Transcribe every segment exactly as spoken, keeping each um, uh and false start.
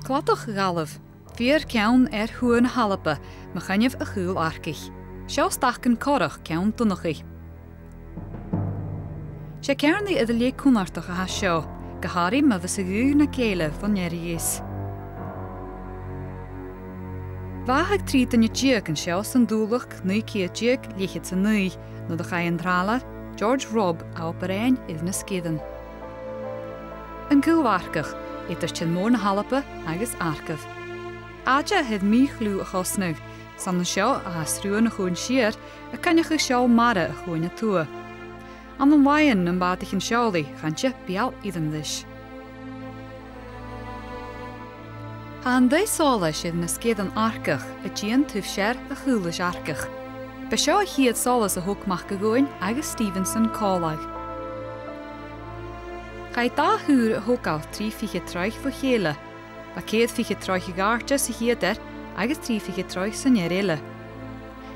Cladach Dhalabh, fìor cheann air thuath na h-Alba, mu choinneamh a' Chaoil Arcaich. Seo Stac an Corrach, ceann Donnchaidh. 'S e ceàrnaidh eadar-dhealaichte cunnartach a tha seo, gu h-àraidh ma bhios a' ghaoth na cèile bhon fhear a dheas. Bhàthadh trì duine deug an seo san Dùbhlachd naoi ceud deug leth-cheud 's a naoi, nuair a chaidh an trealair, George Robb, a obair fhaighinn air na sgeirean. An Caol Arcach, eadar Tinn Mòr na h-Alba agus Arcaibh. Àite a tha mì-chliù a chosnadh, 's ann an seo a tha sruth na Chuain Siar a' coinneachadh seòl-mara a' Chuain a Tuath. Ann an làithean nam bàtaichean-seòlaidh, chan e beul-fhireann ris. Tha an taigh-sholais air na sgeirean Arcach a' dìon taobh sear a' Chaolais Arcaich. B' e seo a' chiad solas a thog MacDhùghaill agus Stevenson còmhla. Chaidh dà thùr a thogail trì fichead troigh bho chèile. Bha ceithir fichead troigh a dh'àirde sa chiad fhear agus trì fichead troigh san fhear eile.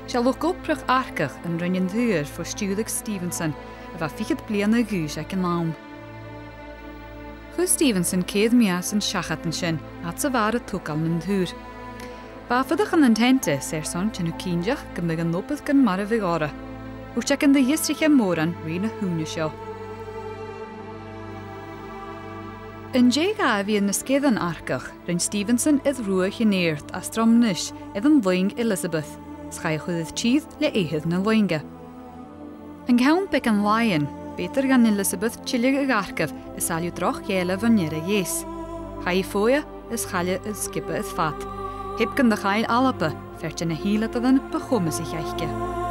'S e luchd-obrach Arcaich an rinne an tùr fo stiùireadh Stevenson, a bha fichead bliadhna a dh'aois aig an àm. Chuir Stevenson ceud mìosan seachad an sin, fhad 's a bha e air a thogail nan tùr. Bha e a' fuireach ann an teanta, 's airson tighinn cinnteach gum biodh an obair gu math a bhith orra. Thuirt e gun do dh'fhiosraich e mòran ri na h-ùine seo. An dèidh dha a bhith air na sgeirean Arcaich, rinn Stevenson air Ruadh Chinn Èird à Stromness air an Laing Elizabeth, 's chaidh a chur air tìr le eathar na lainge. An ceann beagan làithean, b' fheudar dhan Elizabeth tilleadh a dh'Arcaibh is àireamh droch gheàrr bhon fhear a dheas. Chaidh i fodha is chaidh i air sgioba air fad. Theab gun do chaill Alba fear de na h-eileadairean bu chomasaich aice.